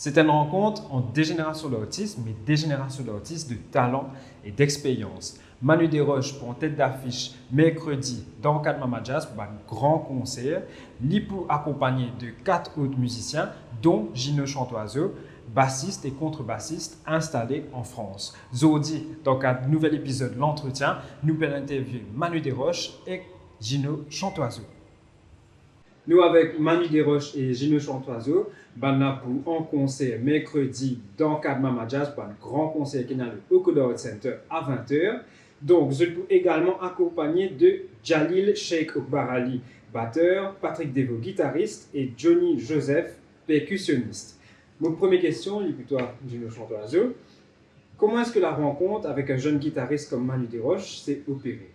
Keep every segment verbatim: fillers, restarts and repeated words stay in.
C'est une rencontre entre des générations d'artistes, mais des générations d'artistes de talent et d'expérience. Manu Desroches pran tet dafis merkredi dan kad Mama Jazz pou bann gran konser. Li pou akonpagn de kat ot mizisien, dont Gino Chantoiseau, bassiste et contrebassiste installé en France. Zordi, dan kad nouvel epizod L'Entretien, nou pe interview Manu Desroches ek Gino Chantoiseau. Nou avek Manu Desroches e Gino Chantoiseau, bann la pou an konser merkredi dan kad Mama Jazz, bann gran konser ki ena le Okoda Art Center a vinte er. Donk, zot pou egalman akonpagne de Jalil Sheikh Okbar Ali, bater, Patrick Devaux, gitarist, e Johnny Joseph, perkisionis. Mo premie kestion, li pou twa, Gino Chantoiseau. Comment est-ce que la rencontre avec un jeune guitariste comme Manu Desroches s'est opérée ?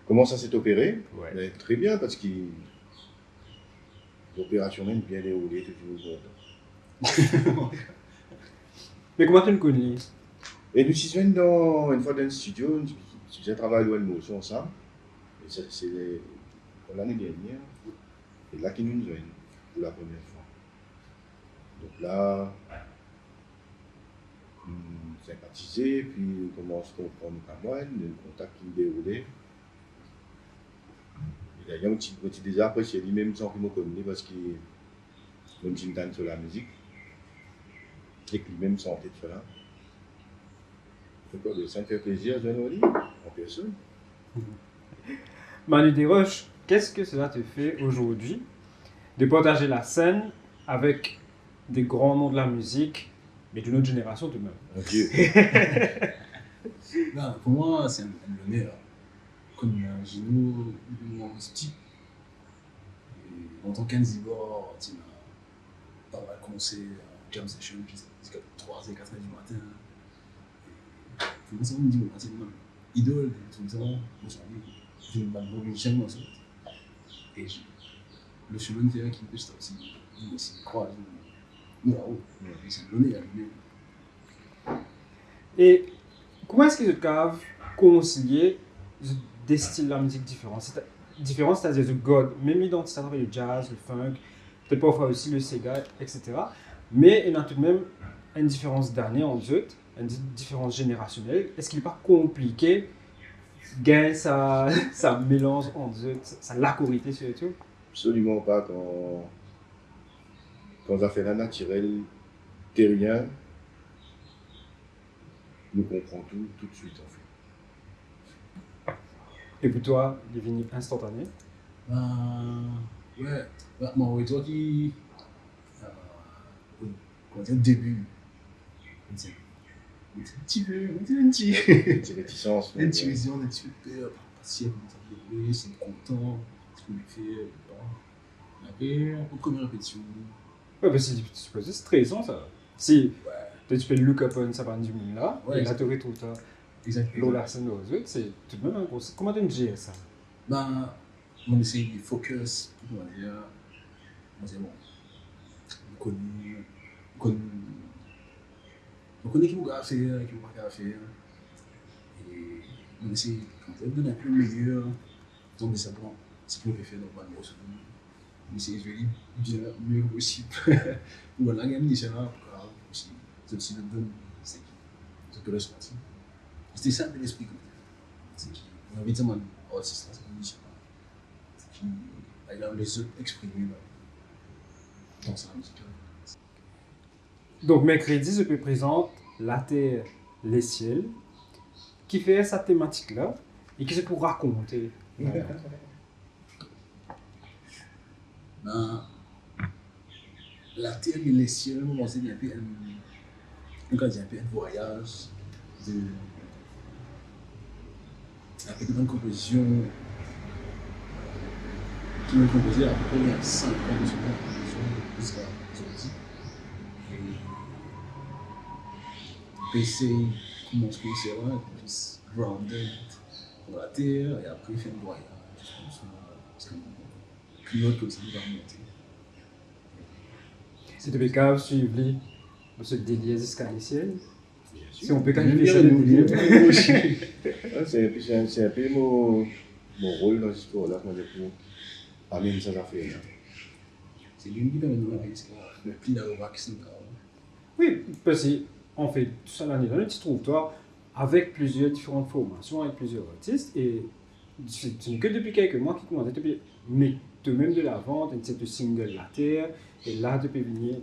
Comment ça s'est opéré ? Ouais. Ben, très bien, parce que l'opération mèm bien déroulée, toujours content. Me kouma to'nn konn li? E nou ti zwenn dan, enn fwa dan enn studio, nou ti, ti, ti travay lor enn morso ansam. E sa, se le, lane dernier. E la ki nou zwenn pou la premie fwa. Donk la, nou sinpatize, pi nou koumans konpran nou kamwad, nou kontak ki deroule. E dayer, mo ti, mo ti deza apresie li mem san ki mo konn li, parski mo ti tann so lamizik, ek li mem sante tousala. Donk, sa fer plezir zwenn li an personn. Manu Desroches, qu'est-ce que cela te fait aujourd'hui de partager la scène avec des grands noms de la musique, mais d'une autre génération tout de même ? Mon Dieu. Non, pour moi, c'est un, un honneur. Comme, euh, Gino, moi, on se dit, e lontan Kenny Zibor ti ena pa mal konser, jam session, ziska trwa er, kat er dimatin. E pou mwa, sa, mo dir, mo, se mo idol de touletan, mo anvi vinn bann bon mizisien, mwa, sa. E le chemin de fer ki petit à petit, mo osi krwaz, mo, mo, mo, se loner, loner. E kouma eski zot kapav konsilie zot de stil lamizik diferan? Seta-, diferan, setadir zot gard mem lidantite atraver le jazz, le funk, petet parfwa osi le sega, et cetera. Me ena toudmem enn diferans dane ant zot, enn di-, diferans zenerasionel. Eski li pa konplike gagn sa, sa melanz ant zot, sa, sa lakorite sirtou? Absoliman pa. Kan, kan zafer la natirel, teryen, nou konpran tou, toutswit, anfet. E pou twa, li vini instantane? Ben, ouais, ben, mo, wi, twa ki, euh, kouma dir, debi, mo ti, mo ti enn tipe, mo ti enn ti, enn ti retisans, enn ti retisans, enn tipe per, pa, pa sir kouma sa pou rouler, si kontan, seki mo fer, pa. Apre, nou pran premie repetision. Ouais, parski ti pe stresan sa. Si, ouais, to ti pe look up enn sa bann dimoun la, ouais, e la, exact, to retrouv twa, exact, lor, exact, lasenn lor zot, se toudmem enn gro, kouma to zer sa? Ben, mo esey focus, kouma dir, mo dir, bon, mo kone, mo kone, mo kone ki mo kapav fer, ki mo pa kapav fer. E mo esey, kouma dir, donn enn pe le meyer, donk, sa bon, seki mo pe fer dan bann morso, mo esey zwe li bien, mie posib. Pou bann la gagn li, sa la, pou kapav osi, zot osi, zot donn seki zot pe resanti. Se sa, lespri, kouma dir. Seki, mo anvi dir, bann artis la, se bann mizisien la, seki, al les zot exprime dan, dan sa mizik la. Donk, merkredi, zot pe prezant Later, Lesiel. Kifer sa tematik la? E ki zot pou rakonte? Ben, Later e Lesiel, mo panse, li enn pe enn, nou kapav dir enn pe enn vwayaz de, enn pe de bann konpozision ki mo konpoze apepre ena sink an de sa, ziska zordi. E mo pe esey koumans konser la plis grounded lor later, e apre fer enn vwayaz, koumsa, ziska pli lo koumsa, nou va monte. Si to pe kapav swiv li, mo sot delir ziska lesiel. Bien sûr. Si on peut qualifier ça de délire. Ah, c'est un peu, c'est un, c'est un peu mon, mon rôle dans l'histoire là, quand je peux amener ça à faire, hein. Se li ki permet nou arive ziska pli lao ki nou kapav. Wi, parski, anfet, tou sa lane la, nou ti trouv twa avek plizier diferan formasion, avek plizier artis, e se, se ke depi kelke mwa ki koumans, depi, me to mem de lavant, enn set single Later, e la to pe vini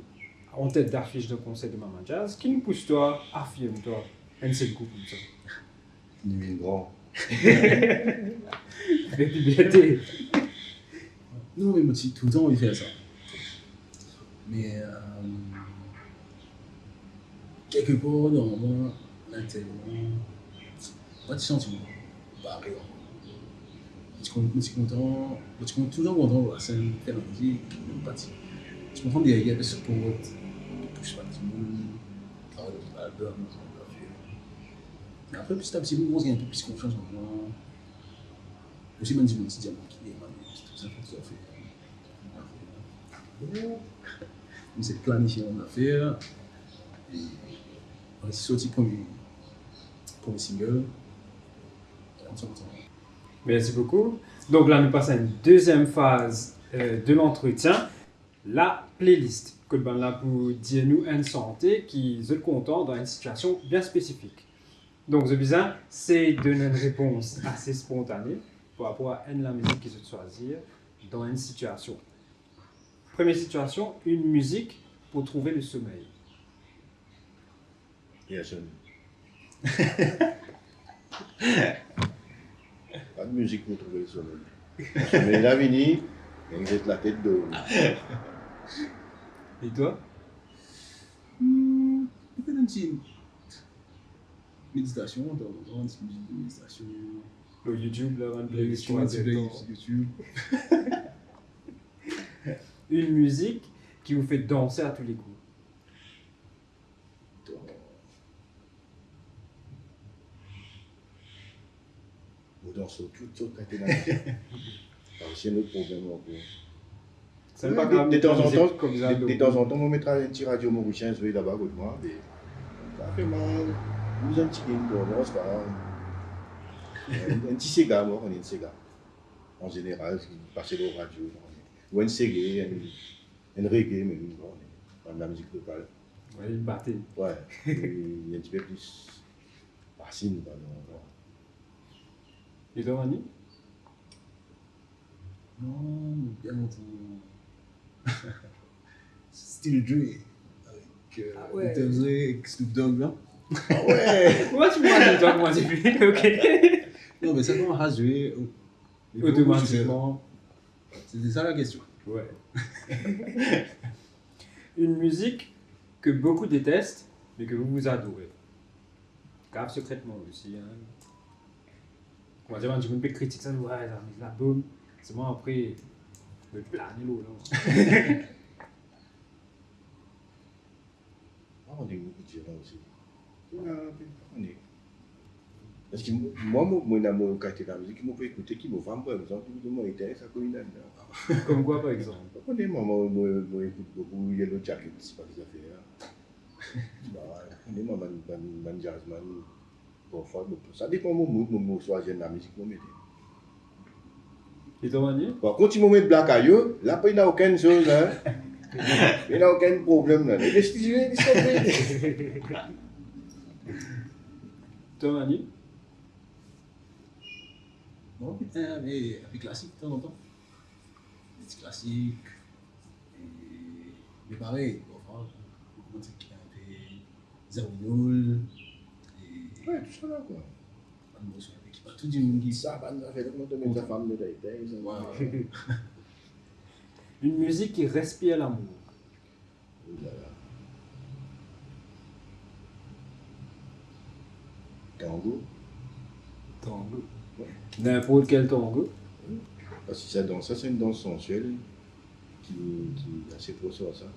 an tet dafis dan konser de Mama Jazz, ki finn pous twa afirm twa enn sel kou koumsa? Li vinn gran. Fer piberte. Non, me mo ti toultan anvi fer sa. Me, euh, kelkepar dan mwa, linterneman, mo ti santi mwa bare. Mo ti kon-, mo ti kontan, mo ti kon-, toultan kontan lor lasenn, fer lamizik, mem pa ti, mo ti kontan deryer, pe siport, pe pous bann dimoun, travay lor album, zafer. Me apre, piti a piti, mo koumans gagn enn pe plis konfians an mwa. Osi, bann dimoun ti dir mwa ki, "Eh, Manu, tou sa, tou sa fer." Mo ti planifie mo zafer, e mo ti sorti premie, premie single. Mo ti kontan. Merci beaucoup. Donc là, nous passons à une deuxième phase, euh, de l'entretien. La playlist, kot bann la pou dir nou enn sante ki zot kontan dan enn sitiasion bien spesifik. Donk, zot bizin sey donn enn repons ase spontane par rapor a enn lamizik ki zot swazir dan enn sitiasion. Premie sitiasion, une musique pour trouver le sommeil. Gershon. Pa de mizik pou trouve lesomey. Lesomey la vini, e zet latet dor. E twa? Hmm, petet enn ti meditasion, tanzantan, enn ti mizik de meditasion. Lor YouTube, la, bann playlist, enn ti playlist YouTube. Une musique qui vous fait danser à tous les coups. Mo dans lor tou, tou kate lamizik. Sa osi enn lot problem ankor. Sa pa grav, de, de tanzantan, de, de tanzantan, mo met enn ti radio morisien zwe laba kot mwa, me sa fer mwa bouz enn tigit, bon, non, se pa grav. Enn, enn ti sega, mwa, enn sega. An zeneral, ki pas lor radio, ou enn seggae, enn, enn reggae, mem, bon, bann lamizik lokal. Wi, bat. Wi, li enn tipe plis rasinn, kwa, non, non. E twa, Manu? Mwa, mo bien kontan Still Dre, avek, euh, ah ouais, Doctor Dre ek Snoop Dogg, non? Ah ouais. Pourquoi tu me rajoutes dans mon début? Ok. Non, me sa koumans a zwe, oh. Automatiquement. C'était ça la question. Ouais. Une musique que beaucoup détestent, mais que vous, vous adorez. Grave secrètement aussi, hein. Kouma dir, bann dimoun pe kritik sa, ouais, sa, me la boum. Selman apre, me plane lor la. Ah, on est beaucoup de gens aussi. Ah, ok. On est. Parski mwa, mo, mo ena mo kalite lamizik ki mo pe ekoute, ki mo fam, par exanp, li dir mwa, "Etinn sa, kouma ena la." Comme quoi, par exemple? Ou kone, mwa, mo, mo, mo ekout boukou Yellow Jackets, par exanp, hein. Ba, ou kone, mwa, bann, bann, bann jazzman, parfwa, bon, sa depann mo mood, mo, mo swazir lamizik mo mete. E twa, Manu? Par kont, si mo met Black Eyed, la pena okenn soz, hein. Pena okenn problem la. Les ti zwe, les ti zwe. Twa, Manu? Non, putain, mais avec classique, de temps en temps. Des petits classiques. E, me parey, bon, franchman, mo koumans ek enpe Zawinul, e, ouais, tou sa la, kwa. Bann morso enpe ki pa tou dimoun ki sa, bann zafer, kouma to met sa fam, met ayek, ouais, ouais. Une musique qui respire l'amour. Oh là là. Tango. Tango. Ouais. N'importe quel tango. Oui. Parski sa dans, sa se enn dans sensuel ki, ki ase pros ar sa.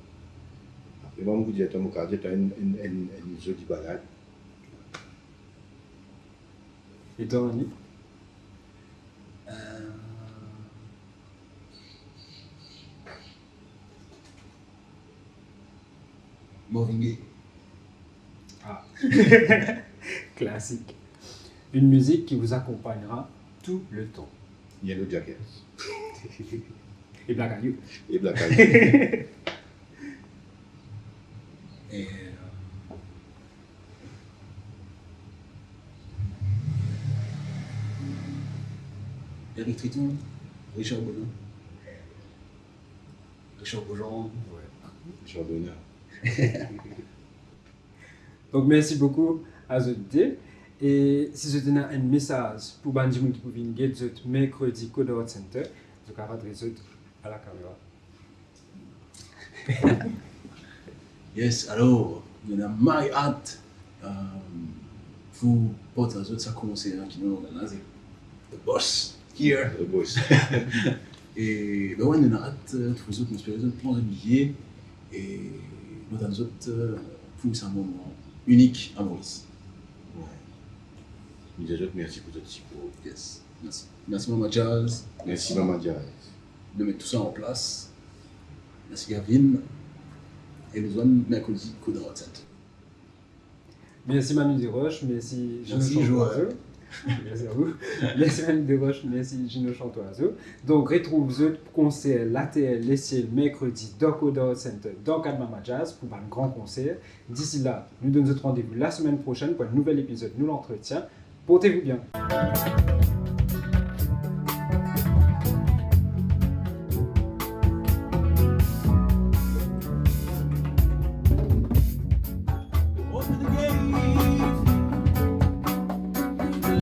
Apre, mwa, mo pou dir twa, mo kapav dir twa enn, enn, enn, enn zoli balad. E twa, Manu? Euh, Marvin Gaye. Ah. Classique. Une musique qui vous accompagnera tout le temps. Yellow Jackets. E Black Eyed. E Black Eyed. E, euh, Eric Triton, Richard Bonan. Richard Bojan. Richard Bonan. Donk, mersi boukou a zot de. E si zot ena enn mesaz pou bann dimoun ki pou vinn get zot merkredi Code Art Center, zot kapav adres zot a lakamera. Yes, alor, nou ena Marie Art, euh, pou partaz zot sa konsey ki nou ena la, se the boss here. The boss. E ben ouais, nou ena at, euh, trouv zot, nou espere zot pran zot biye e nou atann zot, euh, pou sa moman inik a Moris. Nou dir zot mersi pou zot sipor. Yes, mersi. Mersi Mama Jazz. Mersi Mama Jazz. De met tou sa an plas. Mersi Gavin. E nou zwenn merkredi Code Art Center. Mersi Manu Desroches, mersi Gino Mersi, Chantoiseau. Joël. Mersi a ou. Mersi Manu Desroches, mersi Gino Chantoiseau. Donk, retrouv zot pou konser Later Lesiel merkredi dan Code Art Center dan kad Mama Jazz pou bann gran konser. Disi la, nou donn zot randevou lasemenn prosenn pou enn nouvel epizod Nou Lantretien. Portez-vous bien.